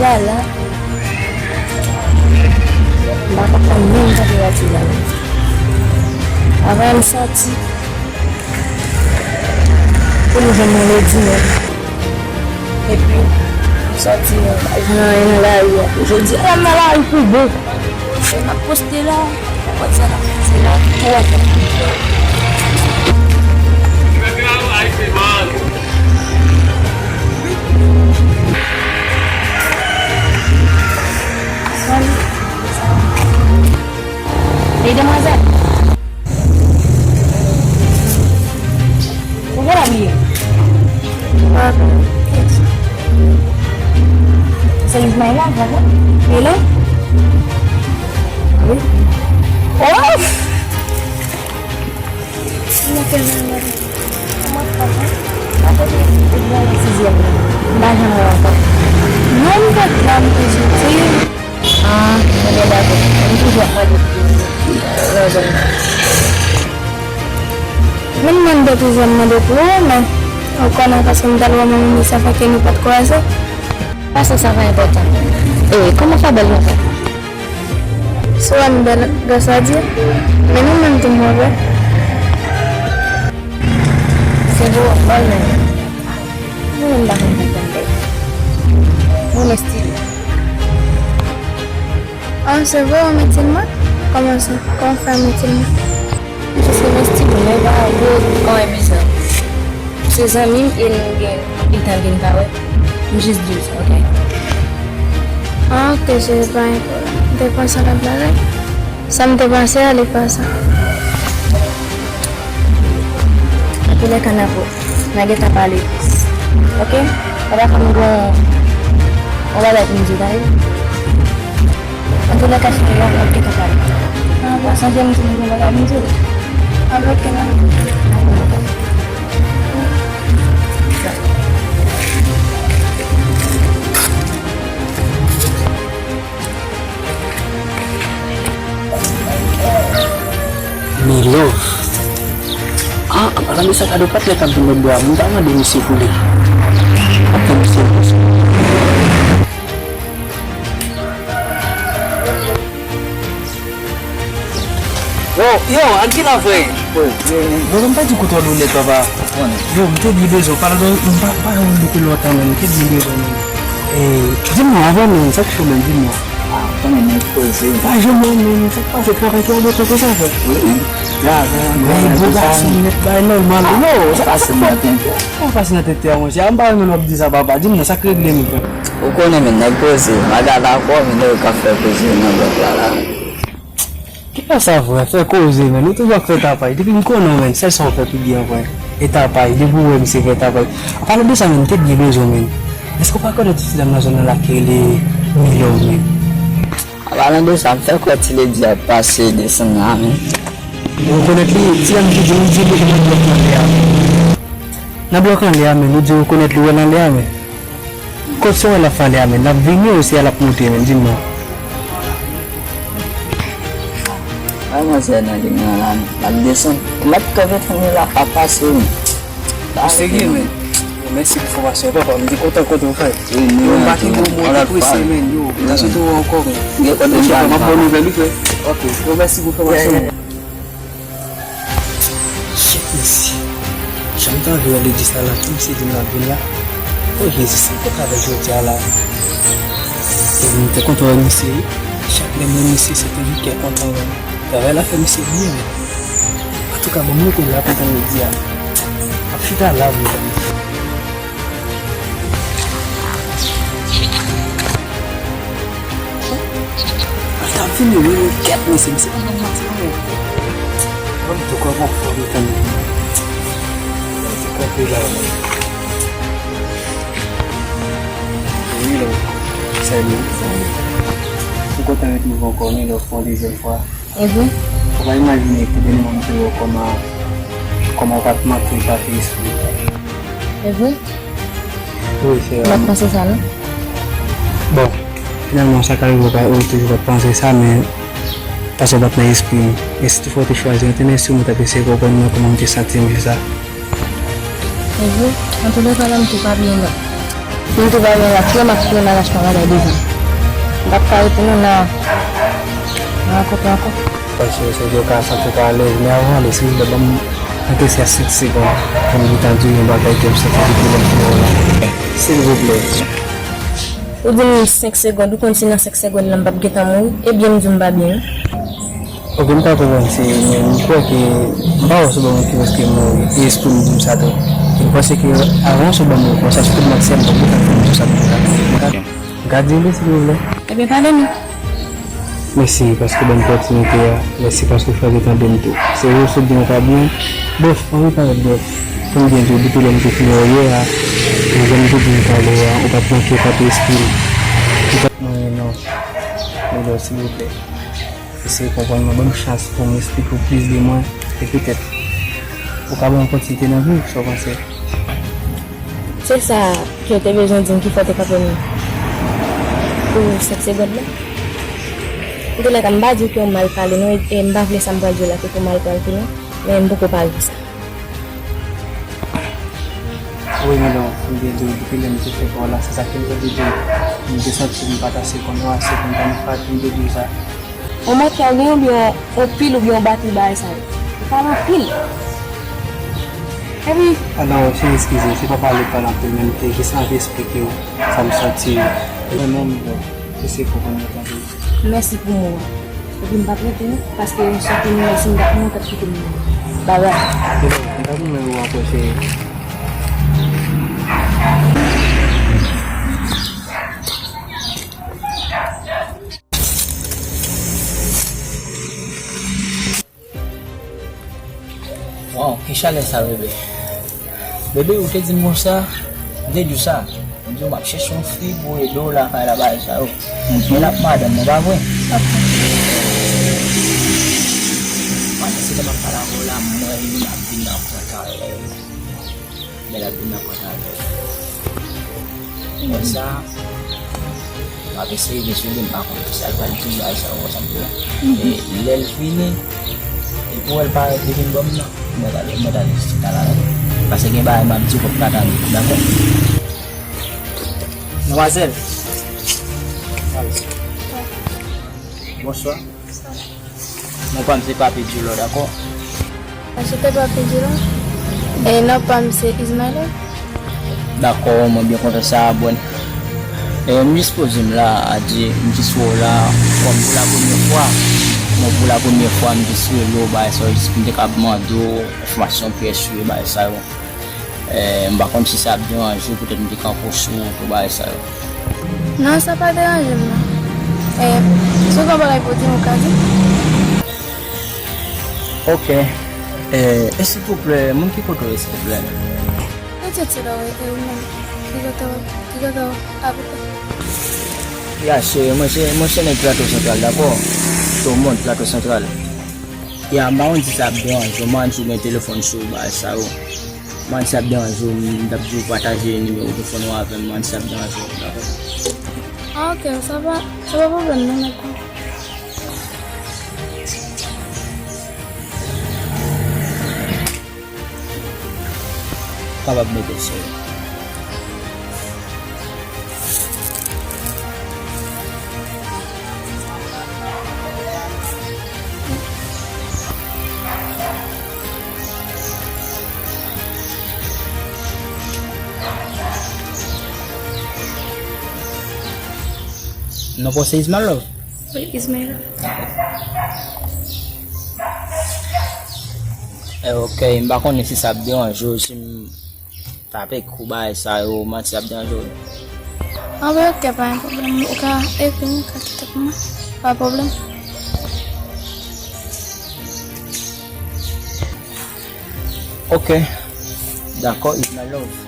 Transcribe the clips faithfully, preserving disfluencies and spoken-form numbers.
La la. M pa konprann menm tanperati la. Avan m sòti, pou nou jwenn yon ledi menm. Epi, m sòti, m pa jwenn anyen nan lari a. Jodi a, m nan lari pou bon. M ap poste la. Konn sa n ap fè, se la pou w ap fè. Ey, demwazèl. Ou gen la bliye? Se yon may la, vwala. Hello? Wi. Oh! Mwen fè mal, mwen. Mwen fè mal. Akote ou pran yon sizyèm nan. M pa janm wè ankò. Non, m pa t la, m te soti. Ah, mwen gen dakò. M toujou ap mande pou lè w jwenn mwen. Men m mande toujou, m mande pou ou, men ou konnen paske m t al wè manmi, sa fè ke nou pa t kwaze. Pase sa pa enpòtan. E, kòman w fè bèl konsa? Si w wè m bèl, gras a Dye. Men nou menm tou move. Se vre w ap bèl, men mwen menm m pa konn fè bèl. Mwen renmen stil ou. Ah, se vre w renmen stil mwen? Kòman sa? Kòman w fè renmen stil mwen? Jis renmen stil ou, men pa vle anyen bizar. Se zanmi m e nou gen anpil tan vin pa wè. M jis di w sa, oke? Ah, oke, cheri, pa gen pwoblèm. M te panse lòt bagay. Sa m te panse a, li pa sa. Antoulèka, n ap, n a gentan pale plis. Oke? Papa, fò m gen yon bagay pou m di w, tande? Antoulèka, cheri, n ap gentan pale. Ah, bon. Sonje m di w m gen bagay pou m di w. Ah, oke, nan. Milove. Ah, an palan de sa, gade patnè k ap vin lòtbò a, m ta mande misye pou li. Ap fè misye yon konsèy. Yo, yo, an ki la frè? Yo, yo, m pa di kout wòl ou nèt, papa. Yo, m te byen bezwen w, padon, m pa, pa wè w depi lontan, men m te byen bezwen w, men. Eh, di m non, avan menm, sa k cho menm, di m non. Ah, konnen nèg poze. Pa janm wè menm, sa k pase, travay ki ap konsa, frè? Wi, wi. Travay, travay, travay, travay. Bay gwo gason nèt, bay nòmal. Yo, sa k pase nan tèt ou? Sa k pase nan tèt ou, monchè? M pa renmen lè w ap di sa, papa. Di m non, sa k regle menm, frè? Ou konnen, men, nèg poze. M a gade ankò, men nèg k ap fè koze nan blòk la, la. Ki pa sa, frè? Fè koze, men. Ou toujou ap fè tapay. Depi m konnen w, men, sèl sa w fè pi byen, frè. E tapay. Depi w wè misye fè tapay. An palan de sa, men, m te byen bezwen w, men. Èske w pa konèt ti dam nan zòn nan la ki rele Milove, men? An palan de sa, m fè kwè ti ledi a pase desann la, men. Ou konèt li, ti dam ki di, ou di li nan blòk nan lè a, men. Nan blòk anlè a, men, ou di ou konèt li wè nan lè a, men. Kot sa w wè l ap fè anlè a, men? L ap vini osi l ap monte, men? Di m non. Ay, manzè nan limyè la, men. L ap desann. Ou mèt kanpe tann li la, ap pase, men. Ou serye, men? Yo, mèsi pou fòmasyon, papa. M te kontan kontre w, frè. Wi, nou menm tou. Yo, m pa gen gwo mo, m te prese, men. Yo, m ta swete wè w ankò, men. Gen kote m pral. M ap ba w nouvèl, wi, frè. Ok. Yo, mèsi pou fòmasyon. Yeah. Shit, mesye. Jan m t anvi wè ledi sa la, tou misye di m l ap vin la. O Jezi, sa m kontre avèk jodi a la? E m te kontan wè misye, wi. Chak lè m wè misye, se toujou kè kontan, wi. Travay la fè misye byen, wi. Antouka, ban m rete la pou m tann ledi a. M ap chita la, wi. Al ta vini, wi, wi, kèt, mesye, misye pa ban m manti, non, men. Ban m tou kò konfò, wi, tann. Ban m tou kanpe la, wi. Wi, lò. Salut. Salut. M kontan retwouve w ankò, wi, lò, pou yon dezyèm fwa. E vre? Ou pa imajine ki de moman m te wè w kòman, kòman w pa t manke chak espri. E vre? Wi, se vre. M pa t panse sa, non. Bon, finalman, sa ka rive, ou pa, ou toujou pa t panse sa, men paske w pa t nan espri m. E si toutfwa w te chwazi, ou te nan espri m, ou t ap eseye konprann mwen kòman m te santi m, se sa. E vre? Antoulèka, m tou pa byen, non. Si m te ba w yon lach, lè m ap fini malach mwen pa bay devan. M p ap ka rete non nan nan rakonte ankò. Paske se yo ka santi w pa alèz, men avan ale, silvouplè, ban m yon kesyon senk segonn pou m gentan di w yon bagay ke m santi depi lè m fini wè w la. Silvouplè. Ou di m senk segonn, ou konn si nan senk segonn lan m p ap gentan mouri? Ebyen m di w m pa byen wi. Ok, m pa konprann se, men m kwè ke m pa wè se bon moun ki prèske mouri, e espri m di m sa tou. E m panse ke avan se bon moun konsa, se tout moun se m pou m ka fè m di sa pou m ka. M ka di li silvouplè. Ebyen pale nou. Mèsi paske w ban m opòtinite a. Mèsi paske w chwazi tande m tou. Se vre w sot di m pa byen. Brèf, anvi parèt brèf. Pou m byen di w, depi lè m te fini wè w yè a, e jan m te di w talè a, ou pa t manke, ou pa t respire. Ou pa t manyen non. Mwen di w silvouplè. Eseye konprann mwen, ban m chans pou m esplike w plis de mwen, e petèt ou ka ban m kontinite nan vi w, sa w panse? Se sa ke w te bezwen di m ki fè w te kanpe m pou senk segonn la? Antoulèka, m pa di w ke w mal pale non, e, e m pa vle sa m pral di w la ke pou mal pral tou non, men m poko pare pou sa. Wi, Milo, m te di w depi lè m te fèk wè w la, se sa ke m te di w. M te santi m pa t ase konn w ase pou m ta nan fatra, m te di w sa. Yon motè w gen oubyen yon pil oubyen yon batri bagay sa yo? Ou pale anpil. Epi. Ah non, cheri, eskize, se pa pale, pale anpil, men m te jis anvi esplike w sa m santi. Mwen menm, bon, eseye konprann mwen tanpri. Mèsi pou mo a. Epi m p ap rete non, paske yon sòt moun la, si m t ap mouri, t ap kite m mouri. Babay. Milo, m pa pou mwen ou ankò, cheri. Waw, ki chalè sa, bebe. Bebe, ou te di m konsa, m te di w sa. M di w m ap chèche yon fi pou ede w lakay la, bagay sa yo. Men l ap madanm mwen, pa vre? Mwen, se lè m ap pale avè w la, mwen, li m ap vin nan pran talè. Men l ap vin nan pran talè. Konsa, m ap eseye vin sou li, m pa konn kisa l pral di, bagay sa yo konsa m di la. E lè l vini, epi w wè l parèt, li vin ban m nan. Mwen t ale, mwen t ale chita la. Paske gen bagay m ap di w, w p ap ka tande, dakò? Madmwazèl. Bonswa. Non pa m se Papi Djoulo, dakò? Achte Papi Djoulo. E non pa m se Ismaël. Dakò, mwen byen kontan sa, bon. E m jis poze m la, a di, m jis wè w la, kòm pou la premyè fwa. Bon, pou la premyè fwa, m jis rele w, bagay sa yo, jis pou m te kab mande w enfòmasyon pyès yo, bagay sa yo. Eh, m pa konn si sa ap deranje w, petèt m te kanpe w sou wout ou bagay sa yo. Non, sa pa deranje m, non. Eh, si w gen yon bagay pou w di m, ou ka di m. Ok. Eh, e silvouplè, moun ki kote w ye, silvouplè? Mwen se Tilore, e ou menm? Ki kote w, ki kote w abite? Ya, cheri, mwen se, mwen se nèg Plato Santral, dakò? Tout moun, Plato Santral. Ya, m pa konn si sa ap deranje w, m pa konn si w gen telefòn sou ou, bagay sa yo. Man, si ap deranje w, m t ap di w pataje nimewo telefòn ou avè m, man, si ap deranje w, dakò? Ah, ok, sa pa, sa pa pwoblèm non, mèt mwen. Kapab mete l sou. Non pa w se Ismaël? Wi, Ismaël. Eh, ok, m pa konnen si sa ap deranje w, si m tape kou bagay sa yo, manti ap deranje w. Anben, ok, pa gen pwoblèm. Ou ka ekri m, ou ka kite pou mwen. Pa pwoblèm. Ok. Dakò, Ismaël Love.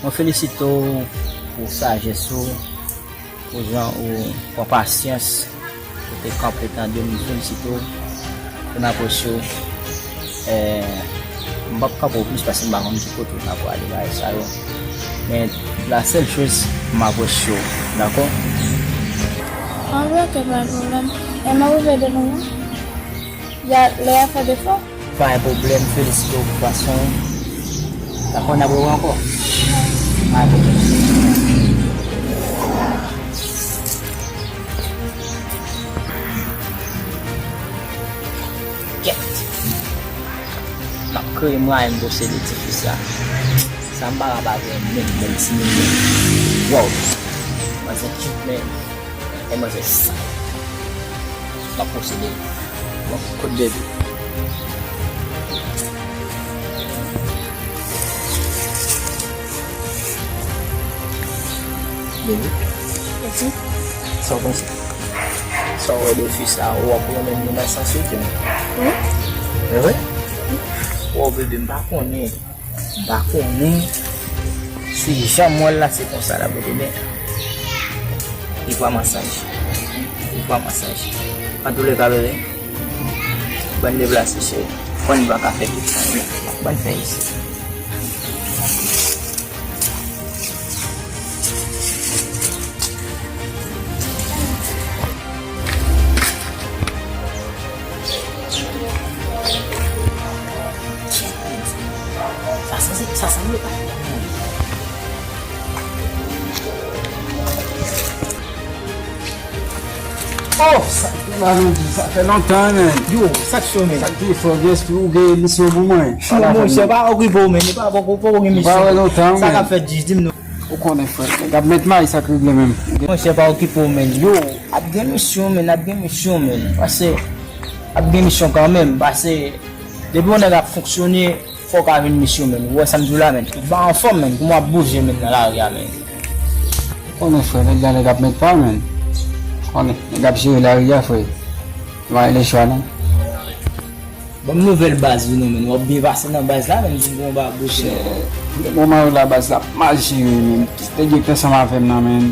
Mwen felisite w pou sajès ou. Pou jan ou pran pasyans, ou te kanpe tande m, m felisite w, pou n apresye w. Eh, m p ap kanpe w plis paske m pa konn ki kote w ta prale bagay sa yo. Men la sèl choz, m apresye w, dakò? Anben, ok, pa gen pwoblèm. E m ap rive devan mwen? Ya, lè y a fè defo? Pa gen pwoblèm, felisite w pou pasyan w. Dakò, n ap rewè ankò. Kèt. M ap kreye mwayen m posede ti fi sa. Sa m pa ka pa gen menm, menm ti moun. Wow. Manzè cute, man. E manzè sa. M ap posede. Bon, kote depi. Baby. Sa w panse? Sa w wè de fi sa, w ap renmen li nan sans ou tou? Wi. Vre? Wow, baby, m pa konnen. M pa konnen si jan m wè l la se konsa l ap rete, men li pran masaj. Li pran masaj. Antouleka, bebe, bann deplase, cheri. Bann pa ka fè tout sa, men bann fè isit. Sa sanble, sa sanble pa. Oh, sa, sa fè lontan, men. Yo, sa k cho, men? Sa k pi fò, Guess, ou gen emisyon pou mwen? Cho, monchè, pa okipe w, men. E pa, poko, poko gen emisyon. Pa wè lontan, men. Sa k ap fèt, jis di m non. Ou konnen, frè, nèg ap met may, sa k regle menm. Monchè, pa okipe w, men. Yo, ap gen misyon, men, ap gen misyon, men. Pase, ap gen misyon kanmenm, pase, depi yon nèg ap fonksyone, fò w ka jwenn misyon, men. Ou wè sa m di w la, men. Ou pa anfòm, men, kouman w ap bouje, men, nan lari a, men. Ou konnen, frè, nèg la, nèg ap met pa, men. Ou konnen, nèg ap jere lari a, frè. Ou pa gen lechwa, non. Ban m nouvèl baz ou non, men. W ap byen pase nan baz la, men, di m bon ba bouch. Bon, moman yo la, baz la ap mal jere, men. Nèg yo k ansanm avè m nan, men.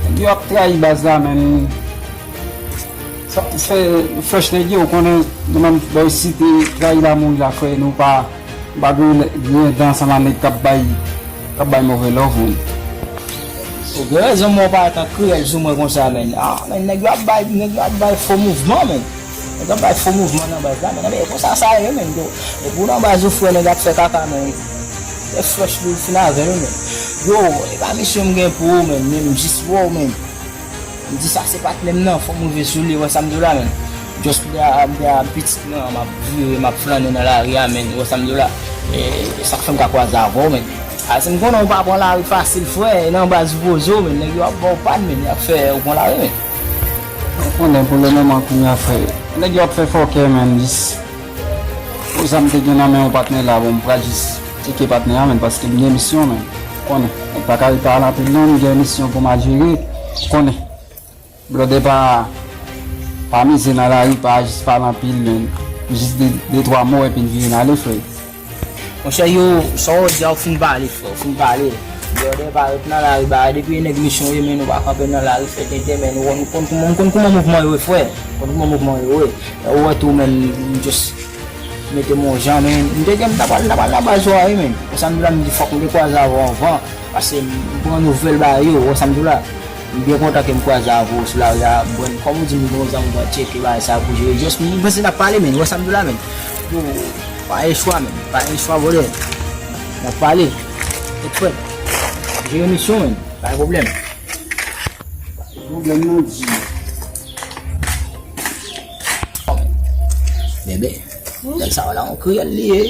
Nèg yo ap trayi baz la, men. Sa, se fresh nèg yo, ou konnen, nou menm, bò isit, trayi la mouri la, frè, nou pa, nou pa gen, gen dan ansanm a nèg k ap bay k ap bay move love, men. Ou gen rezon, men w pa tan kriyèl sou mwen konsa, men. Ah, men, nèg yo ap bay, nèg yo ap bay fo mouvman, men. Nèg yo ap bay fo mouvman nan baz la, men. Men, e konsa sa ye, men. Depi w nan baz ou, frè, nèg ap fè kaka, men. E fresh li fin avè nou, men. Yo, e pa misyon m gen pou ou, men. Men m jis wè w, men. M di sa se patnè m nan, fò m rive sou li, wè sa m di w la, men. Just m te a, m te a pitit nan, m ap vire, m ap flannen nan lari a, men, wè sa m di w la. E, e sa k fè m ka kwaze avè w, men. A, si m konnen w pa pran lari fasil, frè, e nan baz ou poze w, men, nèg yo ap ba w pad, men, y ap fè ou pran lari, men. Ou konnen pou le moman kounye a, frè. Nèg yo ap fè fòkè, men, jis pou sa m te gen nan men yon patnè la, bon, m pral jis tcheke patnè a, men, paske m gen misyon, men. Ou konnen, nèg pa ka rete al anpil, non, m gen misyon pou m al jere, ou konnen. Blòdè pa, pa mize nan lari, pa jis pale anpil, men jis de, de twa mo epi n vire n ale, frè. Monchè, yo, sa w di a, ou fin pale, frè, ou fin pale. Blòdè pa ret nan lari, ba, depi e nèg misyon ye, men nou pa kanpe nan lari, fè tenten, men nou, nou konn kouman, nou konn kouman mouvman yo ye, frè. Nou konn kouman mouvman yo ye. Ou wè tou, men, m just mete m yon jan, men m te gen, m ta pral, m ta pral nan baz ou a, wi, men. Konsa, m di la, m di, fòk m te kwaze avè w anvan, paske m pran nouvèl bagay yo, ou wè sa m di w la. M byen kontan ke m kwaze avè w sou lari a, bon, kòm ou di m gen yon zanmi, m pral tcheke bagay sa pou jere. Just, m panse n ap pale, men, ou wè sa m di w la, men. Yo, pa gen chwa, men, pa gen chchwa, brother. N ap pale. Ret frè. Jere misyon, men, pa gen pwoblèm. Pwoblèm nan di. Bebe, nèg sa yo la, yon kriyèl li ye.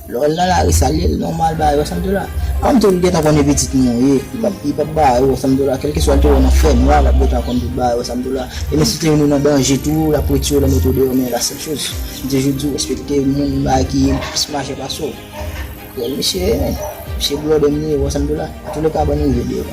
Lè w nan lari, sa li ye, l nòmal, bagay, wè sa m di w la. An m tou, li gentan konnen pitit mwen ye. Li p ap, li p ap bare, wè sa m di w la. Kèlkeswa l te wè nan fènwa, l ap gentan konn tout bagay, wè sa m di w la. E menm si te nou nan danje tou, l ap retire w, l ap mete w deyò, men la sèl choz. M te jis di w, respekte moun, bagay ki plis mache pase w. Kriyèl misye ye, men. Misye blòdè m li ye, wè sa m di w la. Antouleka, ban nou rive deyò.